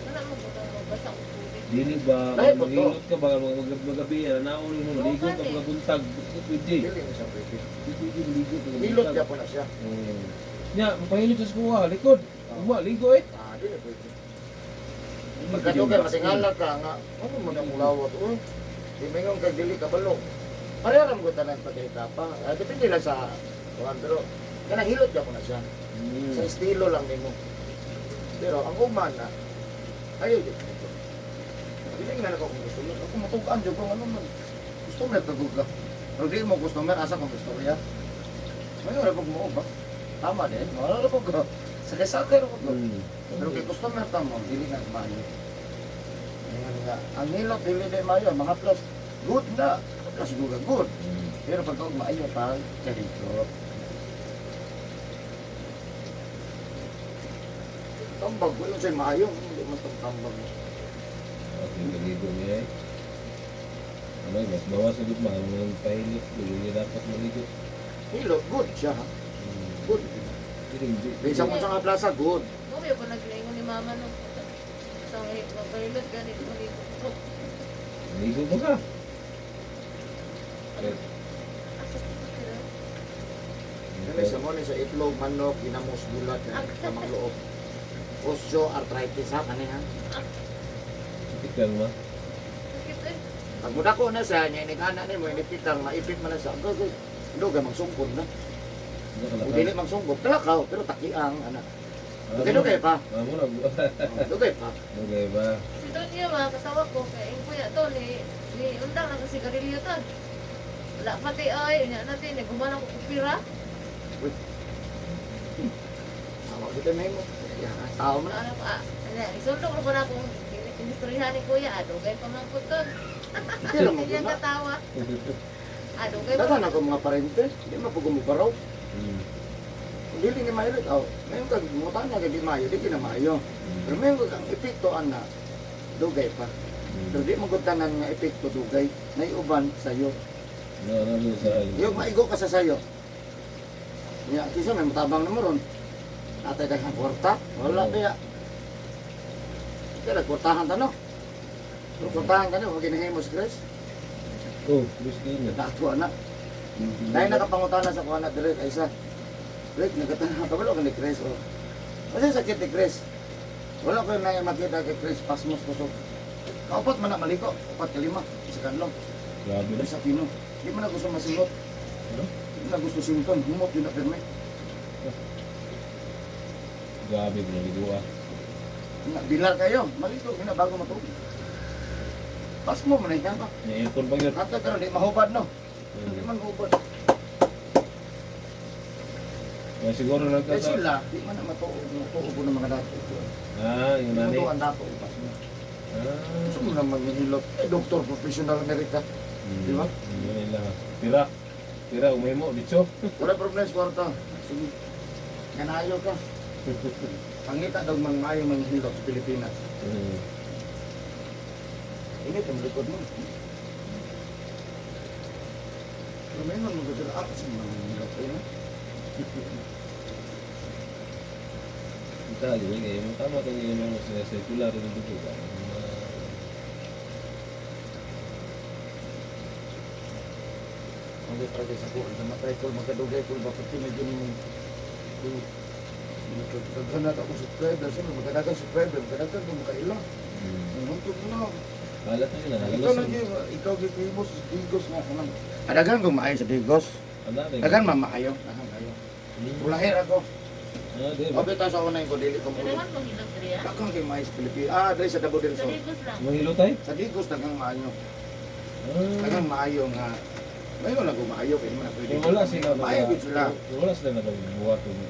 Wala mo ko magbasa og tubig. Dili ba Dahil po to. maghilot ka ba magabi naon mo maligo ka mga buntag, di pwede. Dili mo siya pwede. Di pwede maligo ka Hilot gyapon na siya. Nya, mapahilot sa kuha, likod. Uma, ligo eh. Ah, dili pwede. Pagkadugay matingala ka nga, ano man ang lawas uy. Di mingon kag dili ka balo. Pareha ra mo tanan pagka-etapa. Ah, depende lang sa kuan pero kanang hilot gyapon na siya. Sa estilo lang nimo. Pero ang ugma na ayaw gyud ko. Dili nga na ko kung customer. Ako matugaan jud ko ano man. Customer tagog ka. Pero di mo customer asa kung istorya. Mayo ra pag mo ba? Tama din. Wala ra pag sakay-sakay ra pag. Pero kay customer tamo, dili na maayo. Ingon nga, ang hilot dili di maayo, mga plus good na. Plus good good. Pero pag og maayo pa, kahilot. Tambag ko yung sa'yo maayo, hindi man tong tambag. Okay, maligo niya eh. Ano, mas bawas ulit ma, ang pahilot, dili niya dapat maligo. Hilot, good siya. Ha? Good. Dili, di. Bisa mo sa nga plaza, good. Mo ko naglingon ni mama no. Sa magpahilot ganit maligo ko. Maligo ba ka? Okay. Asa ko tira. Kani sa mo ni sa itlog, manok, ginamos, bulat, lamang loob. Osteoarthritis ha, kani ha. Sakit ka ma? Sakit eh. Pag mudako na siya, niya inig-ana ni mo, inipitang, maipit man na siya. Agay, agay, magsungkod na. Ano ka Kung dili magsungkod, kalakaw, pero takiang, ana. Dugay, dugay pa. Amo na. Oh, dugay pa. Dugay ba? Si Tonya ba, kasawa ko, kay ang kuya to, ni undang na kasi sigarilyo to. Wala pati ay, unya natin, nagumana ko kupira. Awa kita may mo. Tao man. Ano pa, ano, isundok ko na akong inistoryahan ni kuya, ah, dugay pa man ko to. Kaya mo Kanyang na. katawa. Ah, dugay pa. Daghan ako mga parente, di mapugumubaraw. Kung dili ni maayo, oh, ngayon kag mutan na di maayo, di na maayo. Pero ngayon kag ang epekto ana dugay pa. Pero di mo gud tanan nga epekto dugay, naiuban sayo. No, no, no, sa. Yung maigo ka sa sayo. Nya, kisa may mutabang na mo ron. Atay daghang kwarta, wala kaya. Kaya kwartahan ta no. Pero kwartahan ta no, huwag ginahimo si Chris. Oh, gusto niya. Dato ana. Dahil nakapangutana sa kuha na direct ay sa Rick, nagkatanaw ka, wala ka ni Chris. Oh. Kasi sakit ni Chris. Wala ko na makita kay Chris, pasmos kusog. Kaupat man na maliko, upat kalima, isa kanlong, Grabe na. isa kino. Di man na gusto masingot. Ano? Di man na gusto sinton, humot yun na pirmi. Grabe, maligo ah. Nga, bilar kayo, maliko, gina bago matulog. Pasmo man na yan ba? May aircon pa yun. Hata karon di mahubad no. Di man hubad. Kaya siguro Kaya nagkata. sila, di man na matuog, matuog ng mga dato. Ah, yung Di nani. matuog ang dato, pasmo. Ah. Gusto mo naman manghilot. Eh, doktor, professional Amerika. Di ba? Yun nila. Tira. Tira, umimo, ditso. Wala problema sa kwarta. Sige. Kanayo ka. Pangita daw mang maayo manghilot sa Pilipinas. Init ang likod mo. Pero may mga sila, ah, kasi mga manghilot kayo na. Kita, di ba? Kaya yung tama tayo yung mga circular yung dugo ba? Yung mga- Ang di talaga sa kuwan. Sa matay ko, magkadugay ko, bakit medyo nung Naghanap ako subscriber, siyempre magkadagan subscriber, magkadagan kung makaila. Nangtog mo na. Halat na yun, ah. Ikaw na ikaw gikibos, Digos nga kanang. Adagan kung maayo sa Digos. Dagan mamaayo, dagan kayo. Ulahir ako. Ah, di ba? Obita sa unay ko dili ko mo. Kailangan mong hilot diri ah. Dagan kay maayo sa Pilipinas. Ah, dili sa Davao del Sa Sur. Digos lang. Mahilo tayo? Sa Digos dagang maayo. Ah. Dagang maayo nga. Ngayon lang kung maayo kay man pwede. Kung wala sila Maayo gid sila. Kung wala sila nagbuhat. Wala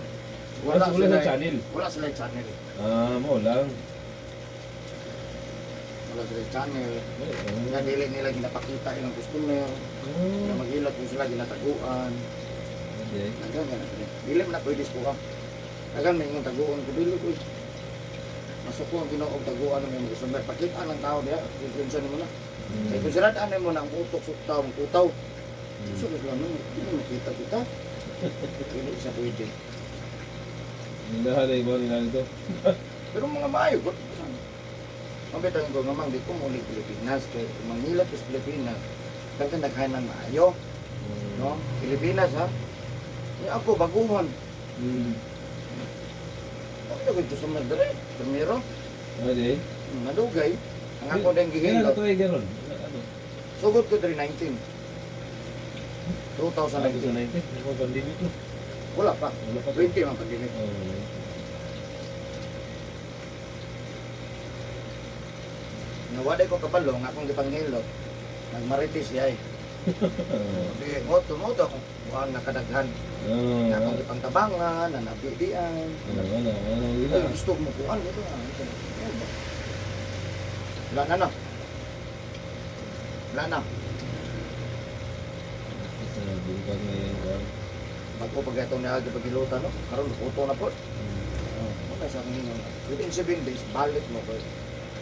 Wala sila sila channel. Wala sila channel. Ah, mo lang. Wala sila channel. Eh, Nga dili nila ginapakita ilang customer. Nga maghilot kung sila ginataguan. Okay. Dagan nga na pwede. Dili man na pwede sa kuha. Dagan may imong taguon ko dili ko. Masuko ang Ginoo og taguan ng mga customer. Pakita ng tao diha, influensya nimo na. Kay kung sirad mo na ang utok sa tao, ang kutaw. Gusto ko sila nun, hindi mo makita kita. Dili siya pwede. Nilahan na iba nila nito. Pero mga maayo gud. Mabitang ko nga mang di ko muli Pilipinas kay manghilot sa Pilipinas. Daghan daghan ng maayo, no? Pilipinas ha. Ni ako baguhon. Okay na ko sa dere. Primero, Ano di? Nadugay. Ang ako din Kaya gihilot. ito ay gano'n. Ano? Sugod ko diri 19. 2019. 2019. Ano pandemic to? Wala pa. Wala pa. 20 man pandemic. Oh, Nawala ko kabalo nga akong gipanghilot. Nagmarites siya eh. Di moto moto akong buang nakadaghan. Nga akong gipangtabangan, na nabidian. Ano, ano, ano, Ay, gusto mo kuan ito. Ah, ito. Ano ba? Wala na na. Wala na. Bago pag itong niagi paghilutan, no? Karon luto na po. Ano sa akin yun? Within 7 days, balik mo ko.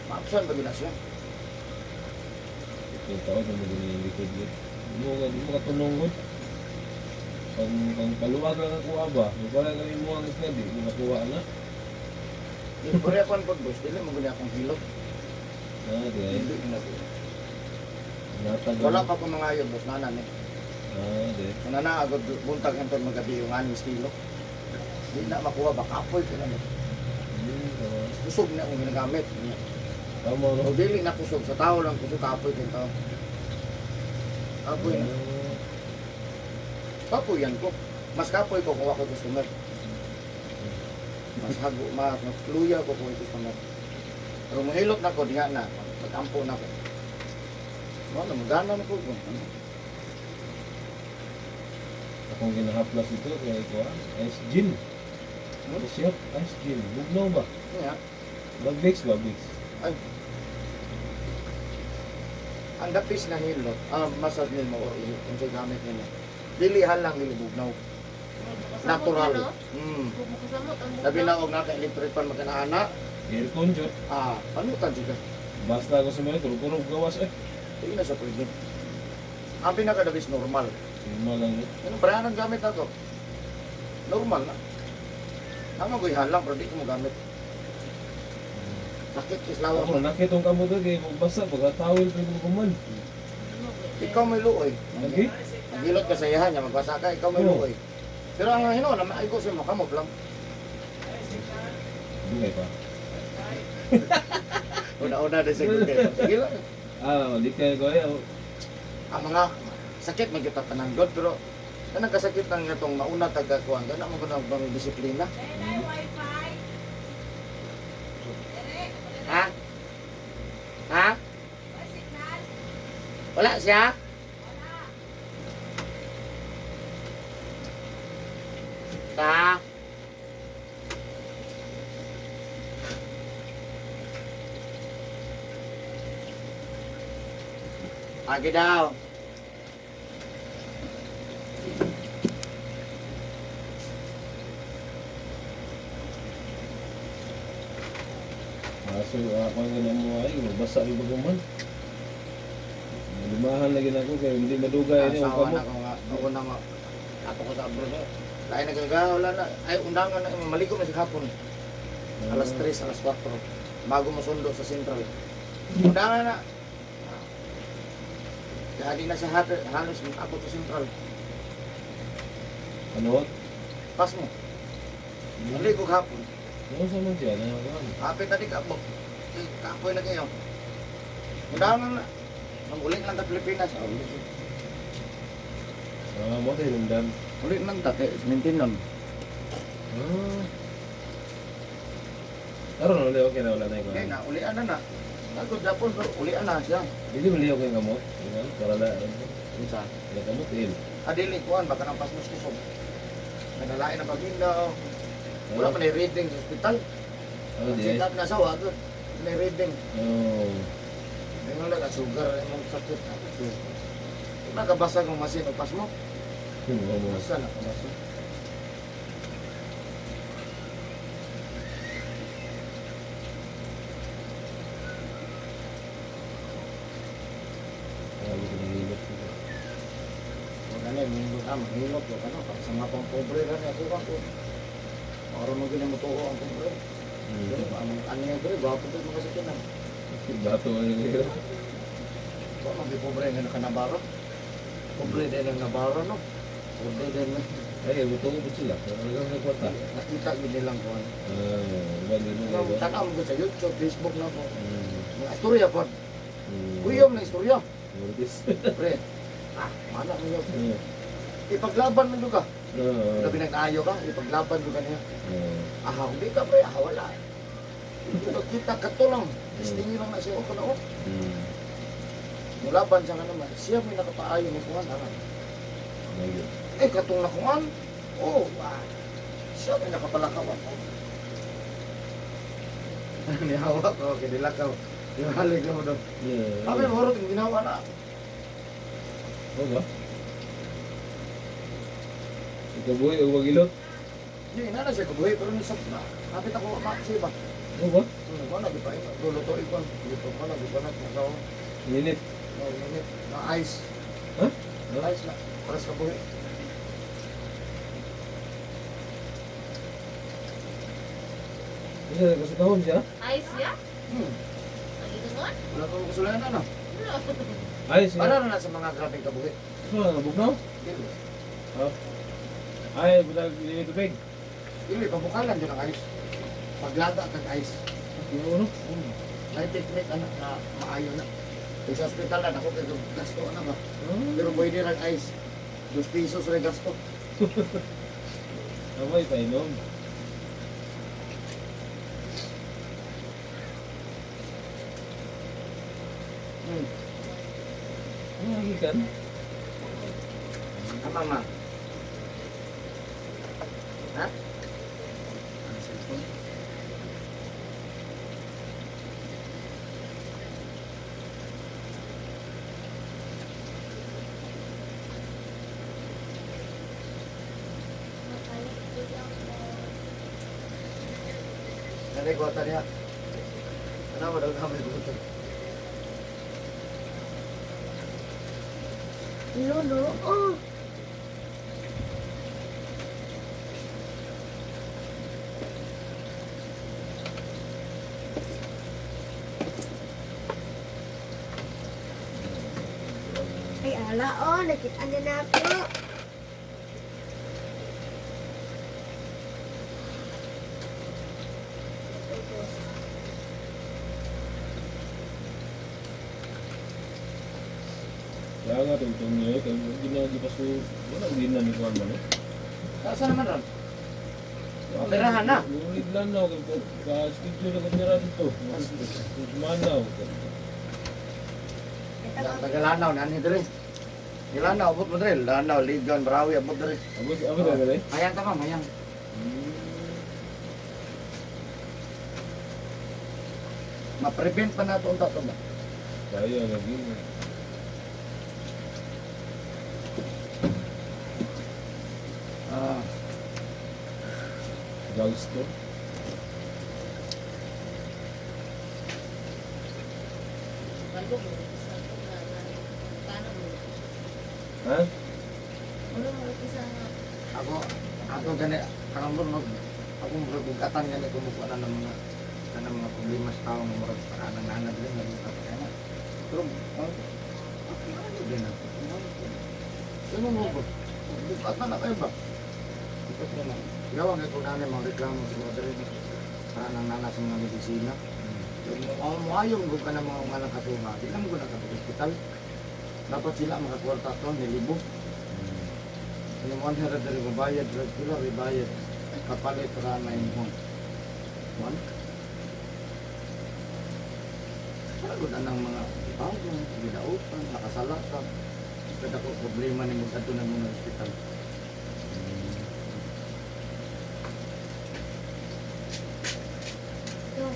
Maapsan ba gina siya? Ito taon na mo yung likod yun. Mo katunong ko. Pang paluwag lang ang kuha ba? Wala kami mo ang isla di mo nakuha na. Di, puri ako ang pag-boss. Dili mo gina akong hilot. Ah, di ay. Hindi gina ko. Natag. Wala pa ko mga ayod, boss. Nanan eh. Ah, di. Kung nanaagod, buntag hantod magabi yung 6 kilo. Di na makuha, baka apoy ko na. Tama. Kusog na akong ginagamit. Tama no. O dili na kusog, sa tao lang kusog, kapoy kong tao. Kapoy na. Kapoy yan ko. Mas kapoy ko kung ako customer. Mas hago, mas luya ko kung customer. Pero mahilot na ko, diya na. Pag-ampo na ko. Wala, magana na ko. Ano? Akong ginahaplas ito kay kuha. Ice gin. Hmm? Siya, ice gin. Bugnaw ba? Nga. Mag-mix ba? Mix. Ay. Ang dapis na hilot, massage nimo or kung sa gamit nimo. Dili halang dili bugnaw. Natural. Mukasamot ang Labi na og naka electric pan magkanaana, Aircon jud. Panutan jud ka. Basta ako sa mga kurog gawas eh. Dili na sa pwede. Ang pinaka dapis normal. Normal lang yun. Ano parang ang gamit ako? Normal na. Ang agoy halang pero di ko mo gamit. Sakit islawa Ako mo. na nakitong kamo to kay basta pagkatawil pa ko kuman. Ikaw may luoy. Lagi? Naghilot ka sa iyahan niya, magbasa ka, ikaw may Oo. luoy. Pero ang hino, na maigo sa mo, kamot lang. Dugay pa. Una-una din sa Google. Sige lang. Ah, di kay ko ay. Ang mga sakit may kita tanan god pero kanang kasakit lang nga tong mauna taga kuan kana mo kuno bang disiplina. Ha? Ha? Wala siya? Ta? Agi daw. Aso ako ang ganang mo ay basta yung baguman. Limahan lagi na ako kay hindi madugay ni ang Asawa kamo. na ko nga. Ako na nga. Ato ko sa abroad. Eh. Lain na gaga, wala na. Ay, undangan na. Maligo na sa hapon. Alas 3, alas 4. Bago masundo sa Central. Undangan na. Kaya di na sa halos abot sa Central. Ano? Pas mo. Maligo hapon. Ano sa man siya na kuan? Kapit na di kaabot. Eh, kapoy na kayo. Undangan na. Uli lang ta Pilipinas. Ah, uli. Ah, mo tayo nundan. Uli lang ta. Kaya maintain nun. Ah. Karon uli okay na wala na Okay ikaw. na, ulian na na. Nagod Japon, pero ulian na siya. Dili mo liyo kay kamot. Ingan para la. Unsa? Ya kamot il. Adili kuan baka nang pasmos kusog. Nagalain ang paghindaw. Wala man ay reading sa ospital. Ano di? Check up na sa wa may reading. Oh. May wala ka sugar imong sakit. Di ba kabasa kung masin o pasmo? Mo mo. Basta na kabasa. Grabe ko nahilot. Wala na minggo. Ah, manghilot ko ano, para sa mga pang pobre ra niya ako ko. Para mo gina mo tuo ang pobre. Pero ang ano niya dre, gwapo ko mga sakyanan. Bato ang nila. Wa man gyud pobre nga nakanabaro. Pobre din ang nabaro no. Pobre din. Ay, buto ko sila. Talagang nagkwata. Nakita gyud nilang kuan. Ah, iba din na Nang iba. tanaw ko sa YouTube, Facebook na ko. Hmm. Mga istorya po. Hmm. Uyom na istorya. Marites. Pre. Ah, mana mo yun. Hmm. Ipaglaban mo ka. Ah. Labi nag-ayo ka, ipaglaban mo ka niya. Ah. Ah, hindi ka pre, ah, wala. Kita ka to lang. Testingin lang na siya, okay na oh. Hmm. Mulaban siya nga naman, siya may nakapaayo ni kuan ana. Ayun. Eh, katong na kuan. Oh, ah. Siya may nakapalakaw ako. Nihawa ko, kinilakaw. Diwalig mo doon. Yeah. Kami, murot yung ginawa na. Oo ba? Ikaw buhay o wagilot? Hindi, na siya kabuhi, pero nisap na. Kapit ako, maksi ba? Oo ba? Ano ba, lagi pa yun. Luluto ikon. Dito pa, lagi pa na. Masaw. Minit. No, minute. Na ice. Ha? Ice na. Para sa kabuhi. Kasi kasi kahon siya? Ayos siya? Hmm. Ang inungon? Wala kang kasulayan ano. Wala. Ay, siya. Para na sa mga grabeng kabuhi. So, nabugnaw? Dili. Ha? Ay, bulag hindi tubig. Dili, pabukalan dyan ang ice. Paglaga kag ice. Yung ano? Hmm. May technique ano, na maayo na. Kaya sa ospital na, ako kay gasto na ba. Pero pwede lang ice. 2 pesos rin gasto. Amay, painom. Hmm. Ano nagikan? Tama ma. Ha? Ang cellphone. Nanay ko niya. Ano mo daw kami gutom. Lolo, oh. Ay, ala, oh, nakita na na ako. Kaya nga, tugtong niyo. Kaya hindi na di pa so... Wala, hindi na ni Kuan man eh. Saan naman ron? Perahan na. Ngunit lang na. Ka-schedule na pera dito. Manaw. Taga Lanao, nani diri. Di Lanao, abot mo diri. Lanao, Ligon, Brawi, abot diri. Abot, abot na dali. Mayang tama, mayang. Ma-prevent pa nato ang tato ba? Kaya lagi. Ah, Drugstore. Bago mo, isa ko na, paano mo? Ha? Wala mo, isa nga. Ako ako gani karon mo mag ako murag gani kumukuha na ng mga kanang mga problema sa tao nga murag parang nana diri nga mga na. Pero ang ano din ako. Ano mo ba? Bugatan na kayo ba? Bugat na lang. Gawa nga kung nana mga reklamo siguro diri para nang nana sa mga medisina. Mo mo ayong gud ka na mga ngalang kasuha. Di lang gud na ka ospital. Dapat sila makakwarta to nilibo. Ano mo ang diri mabayad, drug sila ribayad. Kapalit ra na imong. One. Para gud anang mga tao gidautan, nakasala ka. Kada ko problema nimo kadto na mo ospital. Ito.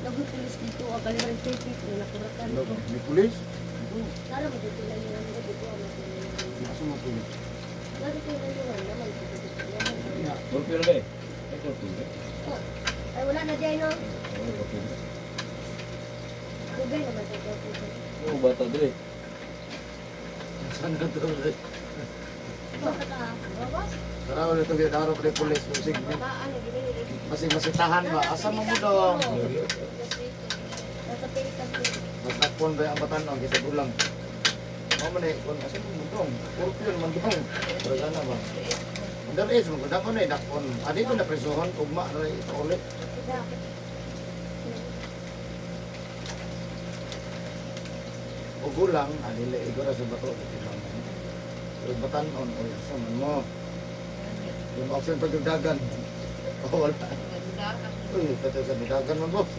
Nagpupulis dito, ang kalimutan traffic, nakurakan ko. May pulis? Kala mo dito lang yung ano, dito ang matulungan. Asa mo pulis? Lagi ko lang yung ano, naman dito dito naman. Ya. Curfew na ba eh? Ay, curfew ba? Oh, ay wala na dyan, no? Oo, curfew na. Dugay naman sa curfew. Oo, bata dali. Saan na to? Gawas. Tara ulit ito, daro pa rin pulis. Musig, Bataan lagi ni. masig masitahan ba? Asa mo mo dong? Nasa Pilipinas ko. Magtakpon ba ang batanon kaysa gulang? Mao man eh, kung asa mo mo dong? Kurpyon man dong. Pero gana ba? Under age mo gud ako na dakpon. Ah, dito na presohon ugma ra ito ulit. O gulang, ah, dili igora sa bato di ba man. Pero batanon oy asa man mo? Yung option pagdagan. Oh, wala. Uy, pati sa dagan man boss.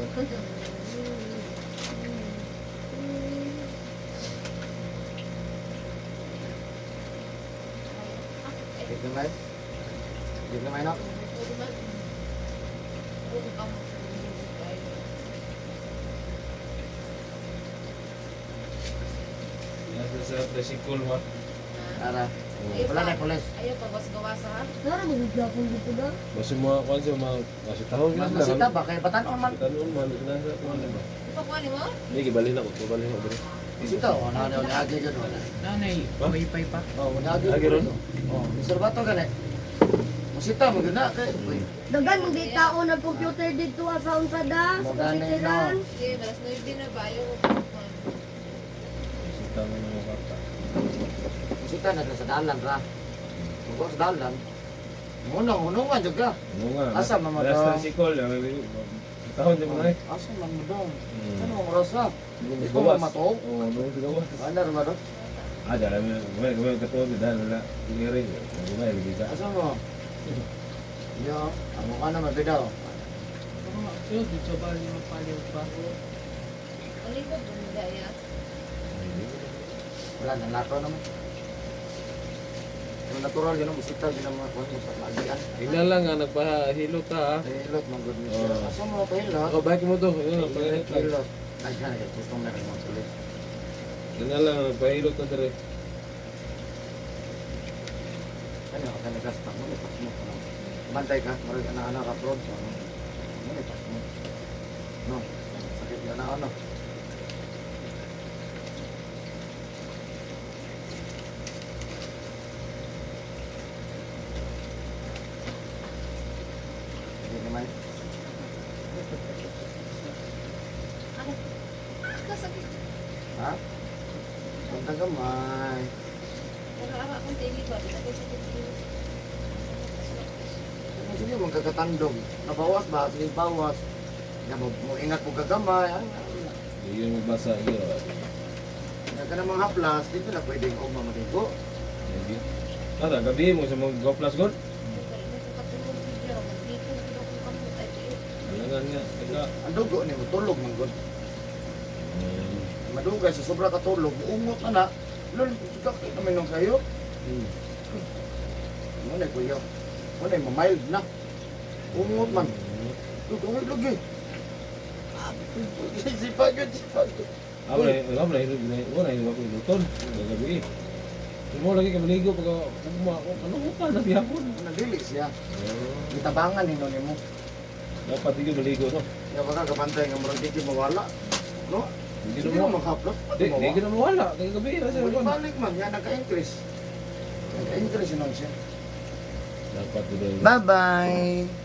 Tignan mo. Tignan mo na. Nasa sa tricycle ma. Ara. Wala na pulis. Ayaw pagwas-gawas ha. Nara mo gyapon dito ba? Basta mga kuan siya mga kasi tahon Mas masita ba kay batanon man. Tanon man nasa kuan ba. Ipakuha ni mo? Hindi gibalhin ako, gibalhin ako diri. Masita oh, na na na agi gyud wala. Nanay, Ha? wifi pa. Oh, wala agi. Agi ron? Oh, Mr. Bato gani. Masita mo gyud na kay. Uy, Dagan mo di tao na computer dito ah, sa unsa da? Sa Mo gani, no. computeran. Sige, alas 9 na ba? Ayaw ko pa. Masita mo ng mga bata. Masita na sa dalan ra. Mugo sa dalan. Munong hunungan jud ka. Ano nga? Asa, mama, Alas dong? tricycle, tahon di mo na eh. Asa man mo dong? Hmm. Ano mo rasa? Hindi Di ko matuog. Oo, no, gawas. Ano ra ba do? Ah, dala mo. Gumay, gumay katuog dahil wala. Clearing. Gumay, lagi ka. Asa mo? Yo, amo ka na mabidaw. Yun, dito ba yung paliw pa? Ang likod doon gaya. Wala na nato naman. Pero natural yun ang musita yun ang mga kuwan mo sa lagian. Ina lang nga nagpahilot ta ah. Hilot man good miss. Oo. Asa mo pahilot? Ako bike mo to. Ina lang pahilot. Hilot. Daghan kay customer mo tuloy. Ina lang nagpahilot na dire. Ano ka nagasta mo lipas mo ano. Bantay ka, murag ana-ana ka prod so. Ano mo lipas mo. No. Sakit ka na ano. Hindi naman. Kasakit. Ha? Punta gamay. Pero ara akong daily ba? Sakit sa dito. Sige, magkakatandog. Nabawas ba? Sige, bawas. Ya, mo, mo ingat mo gagamay. Ay, Hindi mo magbasa iyo. ay, ka na mga haplas, dito na pwedeng ugma maligo. Hindi. Tara, gabi mo sa mga go plus god. Alangan nga, taga. Ang dugo ni mo tulog man gud. Madugay sa sobra ka tulog, ungot na na. Lol, sakit naman nung kayo. Mo na kuya. Mo na mild na. Ungot man. Dugo lagi. Sipag sipag. Ako na, wala na hilot na, wala na hilot ako hiluton. Gabi. Mo lagi ka maligo pag ugma ako, ano ko pa nabihapon. Nadili siya. Gitabangan ni nimo. Dapat di ka maligo no. Ya baka kabantay nga murag di gyud mawala. No? Di Sige ka mo maghaplos. Di, di ka na mawala. Kaya gabi ra siya. Balik man, yan nagka-increase. Nagka-increase nun siya. Dapat di Bye-bye!